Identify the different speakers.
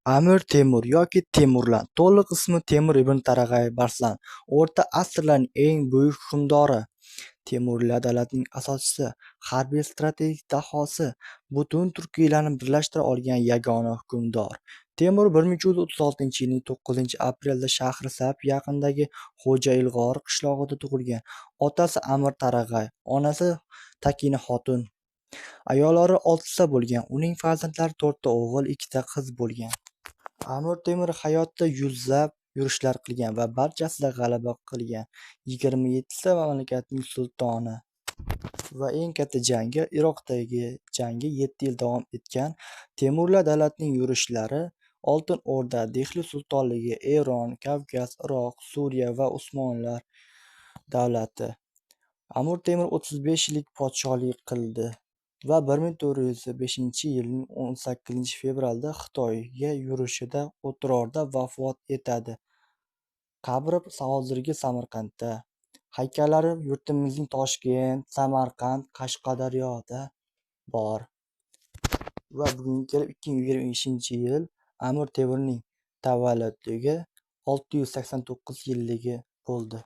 Speaker 1: Amir Temur yoki Temurlan, to'liq ismi Temur ibn Tarag'ay Barslan, o'rta asrlarning eng buyuk hukmdori, Temuriylar davlatining asoschisi, harbiy strategik dahosi, butun turkiylarni birlashtira olgan yagona hukmdor. Temur 1336-yilning 9-aprelida Shahrisabz yaqinidagi Xo'ja Ilg'or qishlog'ida tug'ilgan. Otasi Amir Tarag'ay, onasi Takina xotin. Ayollari oltita bo'lgan. Uning farzandlari to'rtta o'g'il, ikkita qiz bo'lgan. Amir Temur hayotida yuzlab yurishlar qilgan va barchasida g'alaba qilgan. 27 ta mamlakatning sultoni va eng katta jangi Iroqdagi jangi 7 yil davom etgan. Temurlar davlatining yurishlari Oltin O'rda, Dehli sultonligi, Eron, Kavkaz, Iroq, Suriya va Usmonlar davlati. Amir Temur 35 yillik podshohlik qildi va 1405-yilning 18-fevralida Xitoyga yurishida O'trorda vafot etadi. Qabri hozirgi Samarqandda. Haykallari yurtimizning Toshkent, Samarqand, Qashqadaryoda bor. Va bugunga kelib 2025-yil Amir Temurning tavalludiga 689 yilligi bo'ldi.